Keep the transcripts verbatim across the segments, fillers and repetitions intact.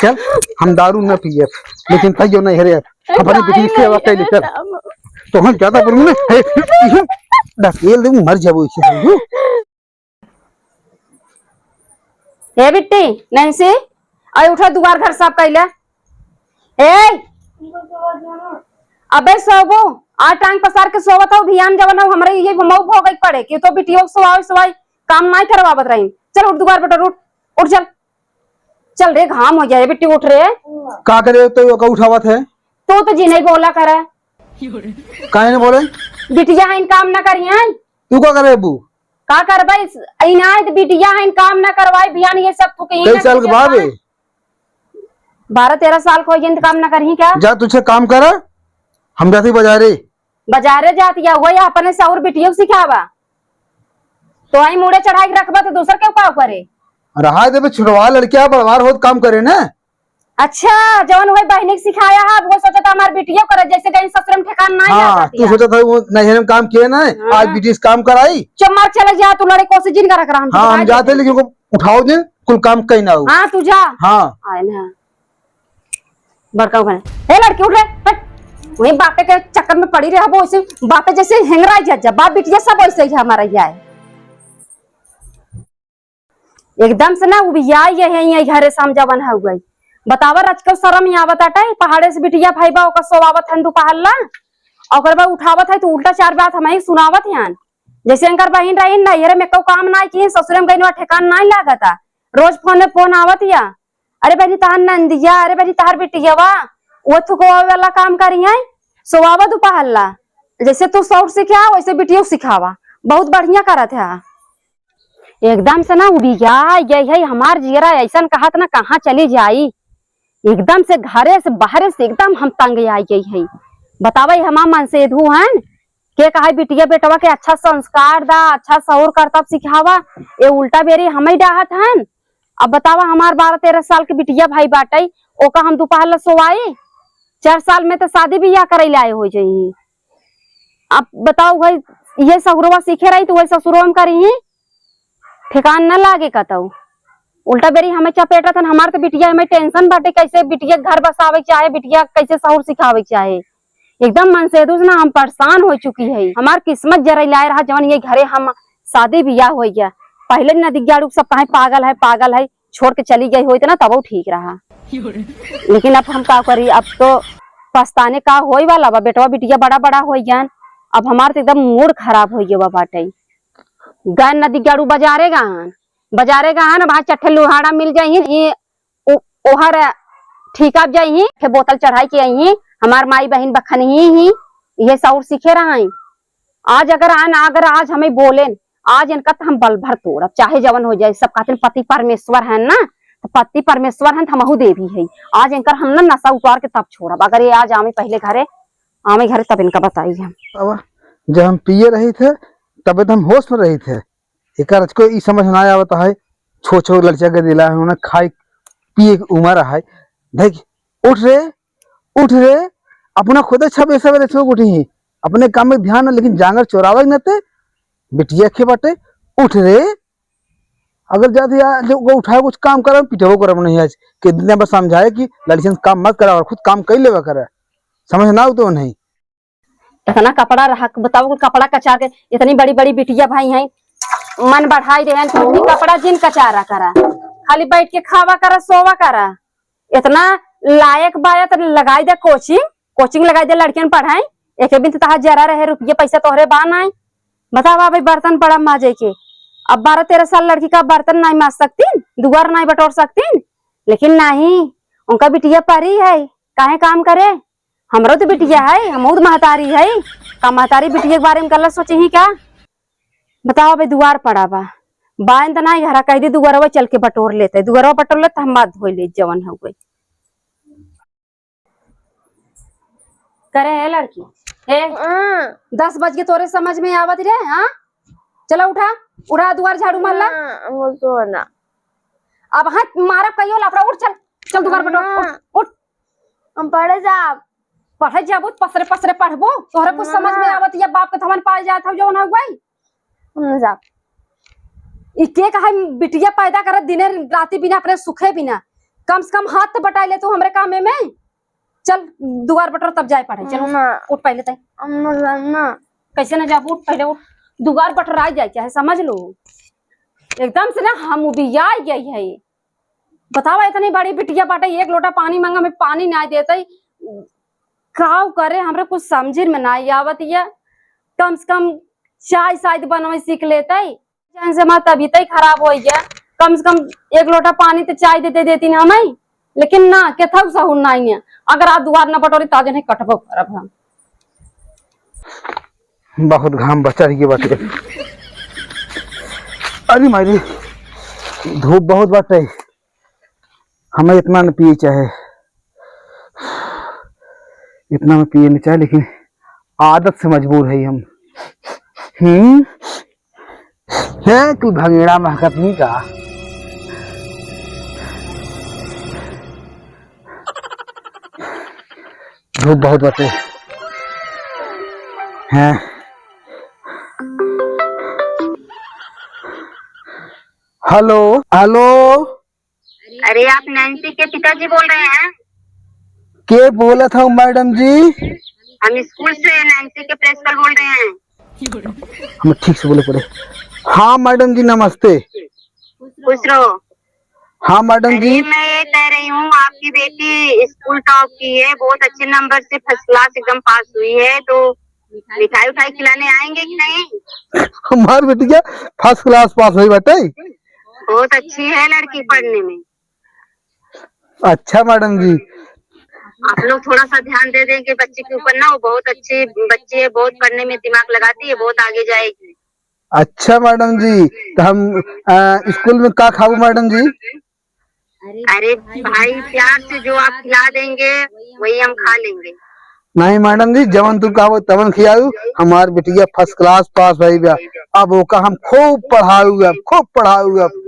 चल, हम दारू न पिए, लेकिन तैयो नहीं हरे। अपनी बिटिया की सेवा कैले, चल। तो हम ज्यादा बोलूँ ना, ए, ढकेल दे, मर जाबो इसे, समझू। ए बिट्टी, नैन्सी, आई उठा, दुआर घर साफ कैले। ए, अबे सोबो, आ टांग पसार के सोवत हौ, भियान जवन हौ, हमरे ये मऊ भोगै पड़े कि तो बिटियो सोवाई सोवाई काम नाई करवावत रही। चल उठ, दुआर बटोर, उठ, उठ चल। चल रे, घाम हो जाए, बिट्टी उठ रे। का करे तो ओका उठावत है? तू तो जी नहीं बोला करे। काहे नहीं बोले? बिटिया है, काम ना करिए। तू का करे अबू? का करबे? इनायत बिटिया है, काम ना करवाई, भियान ये सब तू कहीं कई ना साल के कीजिए बाद काम। है? बारह तेरह साल को इंतकाम ना करही क्या? जा तुझे काम कर, हम जाती बाजारे। बाजारे जाती या वही अपने सौर बिटियों सिखावा। तो आई मुड़े चढ़ाई के रखबा तो दूसर के का करे? रहा देबे, छुड़वा लड़किया बड़वार होत काम करे ना। अच्छा, जवन वही बहनी के सिखाया है, अब वो सोचत हमार बिटियो करे, जैसे कहीं ससुर में ठेकान ना हाँ, लागत तू या। सोचत है वो नैहर में काम किए ना, हाँ। आज बिटिया से काम कराई। चुप मार चले जा, तू लड़े कोसी जिन करा करा हम हाँ, हम जाते, लेकिन उठाओ दे, कुल काम कहीं ना हो। हाँ, तू जा। हाँ। आए ना। बड़का उठा। हे लड़की, उठ रे, हट। वही बापे के चक्कर में पड़ी रहे, वो ऐसे बापे जैसे हेंगराई जा, जा। बाप बिटिया सब वैसे ही हमारा ही आए। एकदम से ना उबिया ये है, ये घरे समझावन हो गई। बतावा, रचकौ शरम ही आवत आटे, पहाड़े से बिटिया भाई बा, ओकर सोवावत हन दुपहर ला, ओकर बाद उठावत है तो उल्टा चार बात हमें ही सुनावत हन। जैसे एनकर बहिन रही ना, ये रे में कौ काम नाई की, ससुरे में गई ना ठेकान नाई लागता। रोज फोन में फोन आवत या, "अरे बहनी तहार नंदिया, अरे बहनी तहार बिटियावा, वो थुकवावे वाला काम करी है, सोवावा दुपहर ला। जैसे तू सौर सिखावा, वैसे बिटियो सिखावा, बहुत बढ़िया करत है।" एकदम से ना उबिया गई है हमार जियरा, ऐसन कहत ना कहाँ चली जाई। एकदम से घरे से बाहरे से एकदम हम तंग आई गई है। बतावा, ये हमार मनसेधू हन, के कहा बिटिया बेटवा के अच्छा संस्कार दा, अच्छा सौर करतब सिखावा, ये उल्टा बेरी हमें डाहत हन। अब बतावा, हमार बारह तेरह साल के बिटिया भाई बाटई, ओका हम दुपहर ला सोवाई? चार साल में तो शादी बियाह करई लाए हो जाई। अब बताओ भाई, ये ससुरवा सीखे रही तो वही ससुरवा में करी, ठेकान न लागे कतऊ। उल्टा बेरी हमें चपेटत हन, हमार तो बिटिया हमें टेंशन बाटे, कैसे बिटिया घर बसावे के चाहे, बिटिया कैसे सौर सिखावे के चाहे। एकदम मनसेधू से ना हम परेशान हो चुकी है। हमार किस्मत जरई लाए रहा, जवन ये घरे हम शादी बियाह हो गया। पहले नदी गाड़ू सब कहे पागल है, पागल है, छोड़ के चली गई होई तो ना तबो ठीक रहा। लेकिन अब हम का करी, अब तो पछताने का होई वाला बा। बेटवा बिटिया बड़ा बड़ा हो गया, अब हमार तो एकदम मूड खराब हो गया बाटे। गए नदी गाड़ू बाजारे गहन, बाजारे गहन, वहाँ चट्ठे लुहाड़ा मिल जाई, ये ओ-, ओहर ठीका जाई, फिर बोतल चढ़ाई के आई, हमार माई बहिन बखन ही, ही ये सौर सीखे रहा। आज अगर आन, अगर आज हमें बोलेन, आज इनका तो हम बल भर तोड़ब, चाहे जवन हो जाए। सब कहते हैं, "पति परमेश्वर है ना, तो पति परमेश्वर है, तो हमहू देवी है।" आज इनकर हम ना नशा उतार के तब छोड़ब। अगर ये आज आवे पहले घरे, आवे घरे तब इनका बताई हम। अब जब हम पिए रही थे, तबे तो हम होश में रही थे। एकर कोई ई समझ ना आवत है, छो छो लड़का के दिला है, उन्हें खाए पिए के उम्र है। देख, उठ रे, उठ रे, अपना खुदे छबे सवेरे सो उठी ही, अपने काम में ध्यान न, लेकिन जांगर चोरावे न ते, बिटिया के बाटे, उठ रे। अगर जाते यार जो को उठाए कुछ काम करे, पिटबो करब नहीं आज, के दिन बस समझाए कि लड़कियन से काम मत करा और खुद काम कर लेवा करे, समझ ना होते नहीं। इतना कपड़ा रहा, बताओ, कुल कपड़ा कचार के, इतनी बड़ी बड़ी बिटिया भाई हैं, मन बढ़ाई दे हैं, कुल भी कपड़ा जिन कचारा करा, खाली बैठ के खावा करा, सोवा करा। इतना लायक बाया तो लगाई दे कोचिंग, कोचिंग लगाई दे, लड़कियन पढ़ाई। एक बिन तो तहार जरा रहे, रुपये पैसा तोहरे बा नाई। बतावा भाई, बर्तन पड़ा माजे के, अब बारह तेरह साल लड़की का बर्तन नाई माज सकतीन, दुआर नाई बटोर सकतीन, लेकिन नहीं, उनका बिटिया परी है, काहे काम करे? हमरो तो बिटिया है, हमहू तो महतारी है, का महतारी बिटिया के बारे में गलत सोचे ही का? बताओ बे, दुआर पड़ा बा, बाइन त ना घरा कह दी, दुआरवा चल के बटोर लेते, दुआरवा बटोर लेते, हम बात धोई ले जवन हो गई। करे है लड़की, हे, हाँ। दस बज के तोरे समझ में आवत रे, हाँ? चला उठा, उठा दुआर झाड़ू मार ला। हाँ, वो तो ना। अब हाथ मारा कहियो लाफड़ा, उठ चल, चल दुआर बटोर, हाँ। उठ, उठ। हम पढ़े जाब। पढ़े जाबू, पसरे पसरे पढ़बू, तोहरे कुछ समझ में हाँ। आवत या बाप के थवन पाए जात हौ जवन हौ गई। हम ना जाब। ई के कहा बिटिया पैदा करत दिने राती बिना अपने सुखे बिना। कम से कम हाथ तो बटाई ले तू हमरे कामे में। चल, दुआर बटोर तब जाए पढ़े। चल, उठ, अम्मा। उठ पहले तय। अम्मा, जाना। कैसे ना जाबू? उठ पहले, उठ। दुआर बटोराई जाए चाहे, समझ लो। एकदम से ना हम उबियाई गई है। बतावा, इतनी बड़ी बिटिया बाटे, एक लोटा पानी मांगा, हमें पानी ना देते। काव करे, हमरे कुछ समझ में ना आवत ये। कम से कम चाय शायद बनवे सीख लेते। जन से हमार तबीयत ही खराब हो गया, कम से कम एक लोटा पानी तो चाय देते देती ना हमें, लेकिन ना, केथऊ सहूर नहीं है। अगर आज दुआर न बटोरी, ताजे नहीं कटबो करब हम। बहुत घाम बचा रही बाटे। अरे मारी, धूप बहुत बाटे। हमें इतना न पिए चाहे, इतना में पिए न चाहे, लेकिन आदत से मजबूर है हम। हम्म। है तू भंगेड़ा महकत नहीं का? धूप बहुत बाटे। हैं? हेलो, हेलो। अरे, आप नैन्सी के पिताजी बोल रहे हैं? के बोलत हौ मैडम जी? हम स्कूल से नैन्सी के प्रिंसिपल बोल रहे हैं। हमें ठीक से बोले पड़े। हाँ मैडम जी, नमस्ते। खुश रहो। हाँ मैडम जी। अरे, मैं ये कह रही हूँ, आपकी बेटी स्कूल टॉप की है, बहुत अच्छे नंबर से फर्स्ट क्लास एकदम पास हुई है, तो मिठाई उठाई खिलाने आएंगे कि नहीं? हमार बिटिया फर्स्ट क्लास पास हुई बाटे। बहुत अच्छी है लड़की पढ़ने में। अच्छा मैडम जी। आप लोग थोड़ा सा ध्यान दे देंगे बच्ची के ऊपर ना, वो बहुत अच्छी बच्ची है, बहुत पढ़ने में दिमाग लगाती है, बहुत आगे जाएगी। अच्छा मैडम जी, तो हम, अ, स्कूल में का खाबू मैडम जी? अरे भाई, प्यार से जो आप खिला देंगे, वही हम खा लेंगे। नहीं मैडम जी, जवन तू कहबो तवन खियाऊ। हमार बिटिया फर्स्ट क्लास पास भई बा, अब ओका हम खूब पढ़ाऊ, अब खूब पढ़ाऊ। अब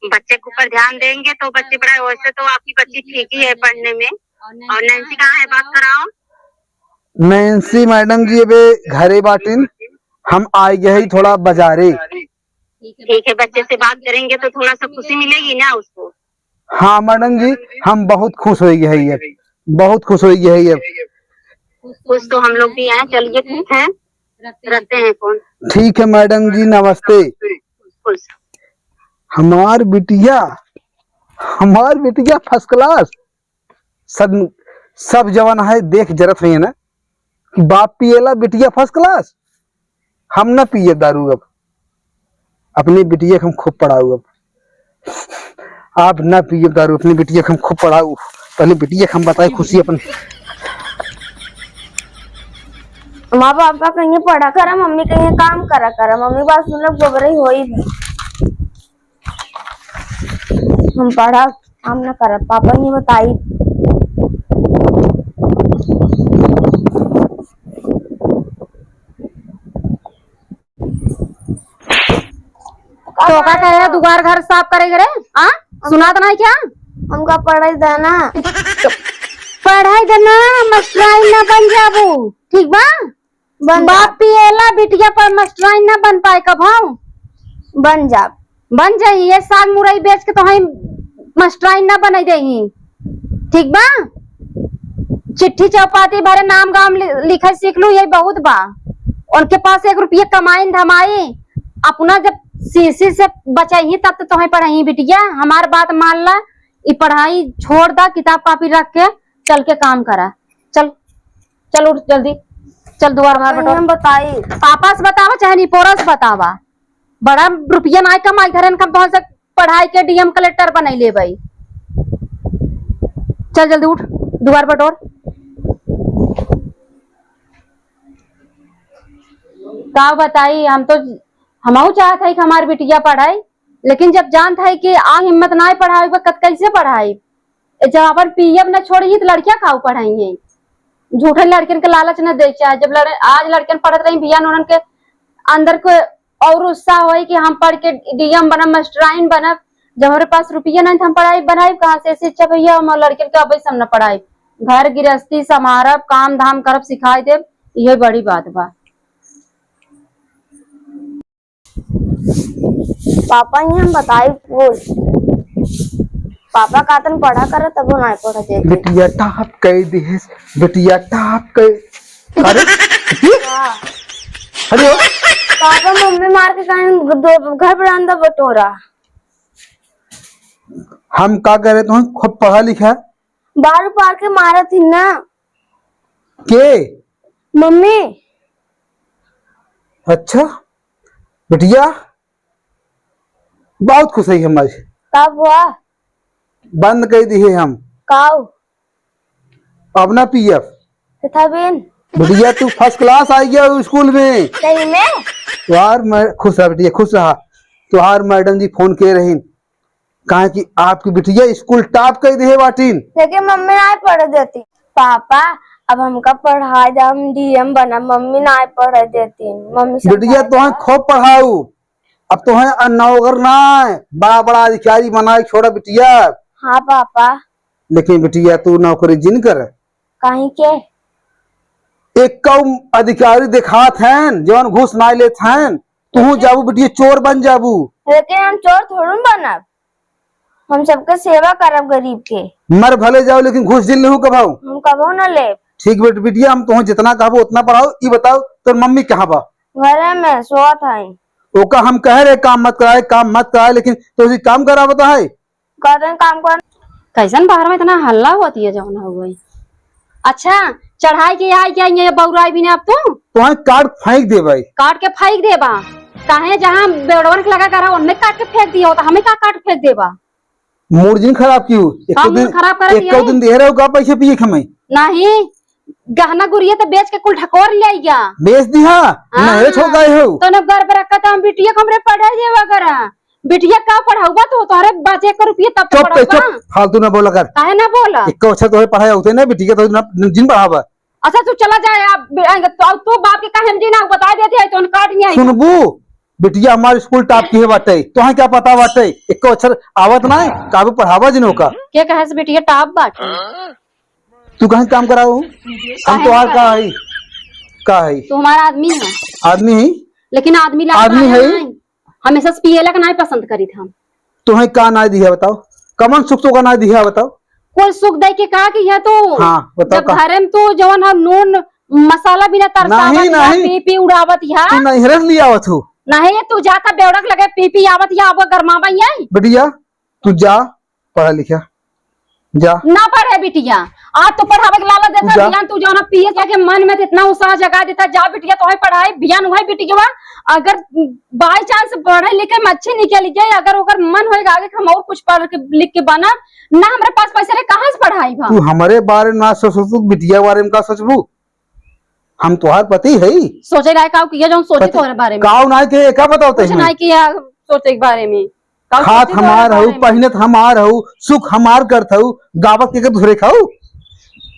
बच्चे के ऊपर ध्यान देंगे तो बच्चे पढ़ाई, वैसे तो आपकी बच्ची ठीक ही है पढ़ने में। और नैन्सी कहाँ है, बात कराओ। नैन्सी मैडम जी अबे घरे बाटिन, हम आइ गए ही थोड़ा बाजारे। ठीक है, बच्चे से बात करेंगे तो थोड़ा सा खुशी मिलेगी ना उसको। हाँ मैडम जी, हम बहुत खुश होइ गए ही अब, बहुत खुश होइ गए ही अब। खुश तो हम लोग भी हैं। चलिए ठीक है, रखते हैं फोन। ठीक है मैडम जी, नमस्ते। खुश। हमार बिटिया, हमार बिटिया फर्स्ट क्लास। सब, सब जवन है देख जरत है ना कि बाप पिएला, बिटिया फर्स्ट क्लास। हम ना पिए दारू अब, अपने बिटिया के हम खूब पढ़ाऊ अब। आप ना पिए दारू, अपने बिटिया के हम खूब पढ़ाऊ। पहले बिटिया के हम बताए खुशी अपन। माँ पापा कहीं पढ़ा करा, मम्मी कहीं काम करा करा, मम्मी बात सुन लो गोबरे होई। हम पढ़ा काम ना करब, पापा ही बताई। तो का कहे, दुआर घर साफ करे करे, हाँ? सुनात नहीं क्या? हमका पढ़ाई देना। पढ़ाई देना, मास्टराइन ना बन जाबू, ठीक बा? बन बाप जा। पिएला बिटिया पर मास्टराइन ना बन पाए कभऊ। बन जा। बन जाई, ये साग मुरई बेच के तो हम मास्टराइन ना बनाई देही, ठीक बा? चिट्ठी चौपाती भरे नाम गाम लि-, लिखे सीख लू, यही बहुत बा। उनके पास एक रुपया कमाई न धमाई, अपना जब सीसी से बचाई तब तो तोहे पढ़ाई बिटिया। हमार बात मान ला, ई पढ़ाई छोड़ दा, किताब कॉपी रख के चल के काम करा। चल, चल उठ जल्दी, चल दुआर मार बटोर। हम बताई। पापा से बतावा चाहे निपोरा से बतावा, बड़ा रुपया ना कमाई घरन, कम तो से पढ़ाई के डीएम कलेक्टर बनाई लेबई। चल जल्दी उठ, दुआर बटोर। का बताई, हम तो, हमहू चाहत है कि हमार बिटिया पढ़ाई, लेकिन जब जानत है कि आ हिम्मत ना पढ़ाई बा, कत कैसे पढ़ाई? ए, जब अपन पीएम न छोड़ी तो लड़कियां काऊ पढ़ाई हैं? झूठे लड़कियन के लालच न दे चाहे। जब लड़-, आज लड़कियन पढ़त रही बियान, उन्हन के अंदर को और उत्साह होई कि हम पढ़ के डीएम बनब, मास्टराइन बनब। जब हमरे पास रुपया नहीं तो हम पढ़ाई बनाई कहाँ से? ऐसे अच्छा भैया, हम लड़कियन के अबे से हम न पढ़ाई, घर गृहस्थी संभारब, काम धाम करब, सिखाई देब, यही बड़ी बात बा। पापा ही हम बताई कुल। पापा कहतन पढ़ा कर, तब नाहीं पढ़े देते। बिटिया टॉप कइ दिहेस, बिटिया टॉप कइ। अरे, की? हाँ। अरे ओ। पापा मम्मी मार के कहेन, "दो, घर बरामदा बटोरा।" हम का करे, तुहैं खूब पढ़ा लिखा। बार बार के मारत ही ना। के? मम्मी। अच्छा, बिटिया, बहुत खुश है हमारी। का बुआ? बंद कइ दिहे हम। काऊ? अब ना पियब। तो था बिन? बिटिया, तू फर्स्ट क्लास आइ गया हो स्कूल में। सही में? तुहार मै-, खुश रहा बिटिया, खुश रहा। तुहार मैडम जी फोन किहे रहिन, कहा कि आपकी बिटिया स्कूल टॉप कइ दिहे बाटिन। लेकिन मम्मी नाहीं पढ़े देती। पापा, अब हमका पढ़ाइ दे, हम डीएम बनब, मम्मी नाहीं पढ़े देती। मम्मी बिटिया, समझाए तोहैं दे। खूब पढ़ाऊ। अब तोहैं अ, नौकर नाहीं, बड़ा बड़ा अधिकारी बनाए छोड़ा बिटिया। हाँ पापा। लेकिन बिटिया, तू नौकरी जिन कर। काहे के? एक्कउ अधिकारी देखात हैं जौन घूस नाहीं लेत हैं, तुहूँ जाबू बिटिया, चोर बन जाबू। लेकिन हम चोर थोड़ू बनब, हम सबके सेवा करब गरीब के। मर भले जाओ लेकिन घूस जिन लेहू कबहू। हम कबहू न लेब। ठीक बेट बिटिया, हम तुहैं जितना कहबो उतना पढ़ाओ। ई बताओ, तोर मम्मी कहाँ बा? घरे में सोत है। ओका हम कहे रहे काम मत कराए, काम मत कराए, लेकिन तो जी काम करावत है। कहते हैं काम कर। कैसन बाहर में इतना हल्ला होती है जौन हो गई। अच्छा, चढ़ाई के आई क्या ये बौराई भी ने अब तू? तुहैं काट फेंक देबै। काट के फेंक देबा? काहे जहाँ बेड़वन के लगा करा उनमें काट के फेंक दिया होता, हमें का काट फेंक देबा? मूड जिन खराब किहू। एक्को हम दिन, खराब करे एक्को दिए? दिन दे रहे हो का पैसे पिए के हमें? नहीं, गहना गुरिया तो बेच के कुल ठकोर ले आई गया। बेच दिहा? हाँ। नहीं छोड़ गए हो। तो न घर पर रखा था, हम बिटिया को हमरे पढ़ाई देवा करा। बिटिया का पढ़ाऊबा तू? तोहरे बाचे एक रुपया तब तो चुप, पढ़ाऊबा। चुप, फालतू ना बोला कर। काहे ना बोला? एक्को अच्छा तोहरे पढ़ाई होते ना, बिटिया तो ना, जिन पढ़ावा। अच्छा तू चला जाए, आप बे-, आएंगे तो, तू बाप के काहे हम जी ना बता देते हैं, तो काट नहीं आई। सुनबू, बिटिया हमार स्कूल टॉप किहे बाटे, तोहे क्या पता बाटे? एक्को अक्षर आवत नाहीं, काबू पढ़ावा जिन ओका। के कहे से बिटिया टॉप बाटे? तू कहीं काम कराऊ? हम काहे तोहार का का? है? का है? तू हमारा आदमी है। आदमी है? लेकिन आदमी ला आदमी काहे है? नहीं? हमेशा से पियला के नाहीं पसंद करी था हम। तोहे का नाहीं दिहा बताओ? कमन सुख तोका नाहीं दिहा बताओ? कोई सुख दे के का किहा तू? हाँ, बताओ जब का? घरे में तू जवन हम नून मसाला बिना तरसावत नाहीं, या, नाहीं। पी पी उड़ावत या। तू नैहरे से लियावत हो। नाहीं, तू जाता बेवड़क लगे पी पी आवत या, अब गरमावा या। बिटिया, तू जा, पढ़ा लिखा, जा। ना पढ़े बिटिया, आज तो पढ़ावे के लालच देता जा। बिहान तू जौन पिए के मन में इतना उत्साह जगा देता, जा बिटिया, तोहे पढ़ाई बिहान हुआ बिटिया। अगर by chance पढ़े लिखे में अच्छी निकल गई, अगर ओकर मन होएगा आगे कि हम और कुछ पढ़ के लिख के बनब, ना हमरे पास पैसे रहे, कहाँ से पढ़ाई भा? तू हमरे बारे में ना सोच, तू बिटिया बारे में का सोचबू? हम तोहार पति है। सोचे लायक काऊ किया जौन सोची पति तोहरे बारे में। काऊ नाहीं के, का बताओ कुछ तैं? नाहीं किया सोचे के बारे में। काऊ खात सोची तोहरे हमार हऊ, बारे में? पहिनत हमार हऊ, सुख हमार करत हऊ, गावत के, के दूसरे खाऊ?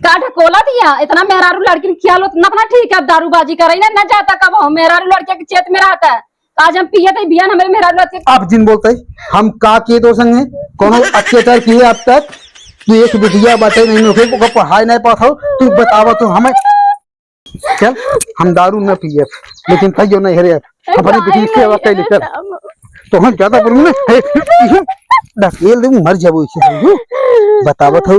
का ढकोला दिया? इतना मेहरारू लड़किन खियाल होत, ना, ना ठीक है, अब दारूबाजी करे ना, ना जाता कब हो, मेहरारू लड़के के चेत में रहता है। आज हम पिए थे बिहान हमरे मेहरारू लड़के आप जिन बोलते हैं, हम का किए तोर संगे? कोनो अत्याचार किए अब तक? तू एक बिटिया बाटे नहीं नोखे, ओकर पढ़ाई नहीं पास हो, तू बतावा तो हमें। चल, हम दारू न पिए, लेकिन तैयो नहीं हरे, अपनी बिटिया के सेवा कैले कर। तो हम ज्यादा बोलूं ना, हे, ढकेल दे, मर जाबो इसे, बतावत हो,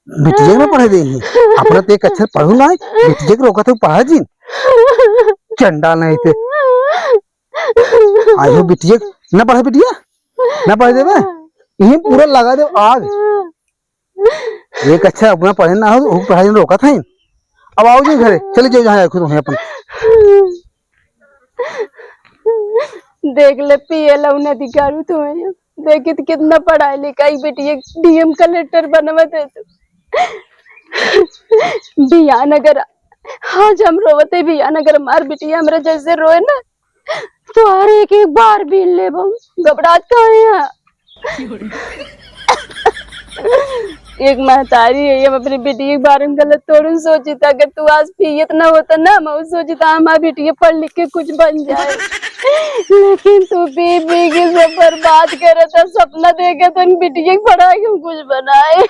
बिटिया में पढ़े दे ही, अपना तो एक अक्षर पढ़ू ना, बिटिया के रोका तो पढ़ा जिन, चंडाल नहीं थे। आयो बिटिया, ना पढ़े बिटिया, ना पढ़े देबे, यही पूरा लगा दे आग। एक अक्षर अपना पढ़े ना हो, वो पढ़ाई में रोका था। अब आओ जी घरे, चले जाओ जहाँ खुद वहीं अपन। देख ले पिए लौन अधिकारू तुम्हें, देखित कितना पढ़ाई लिखाई बिटिया डीएम कलेक्टर बनवा दे तू। बिहान अगर आज हम रोवते, बिहान अगर हमार बिटिया हमरा जैसे रोए ना, तोहरे एक एक बार बीन लेबो, घबरात काहे है? एक महतारी है, हम अपनी बिटिया के बारे में गलत थोड़ू सोची था। अगर तू आज पियत ना होता ना, हम सोची था हमारी बिटिया पढ़ लिख के कुछ बन जाए, लेकिन तू पी पी के सब बर्बाद करे था। सपना देखे था बिटिया की पढ़ाई हम कुछ बनाए।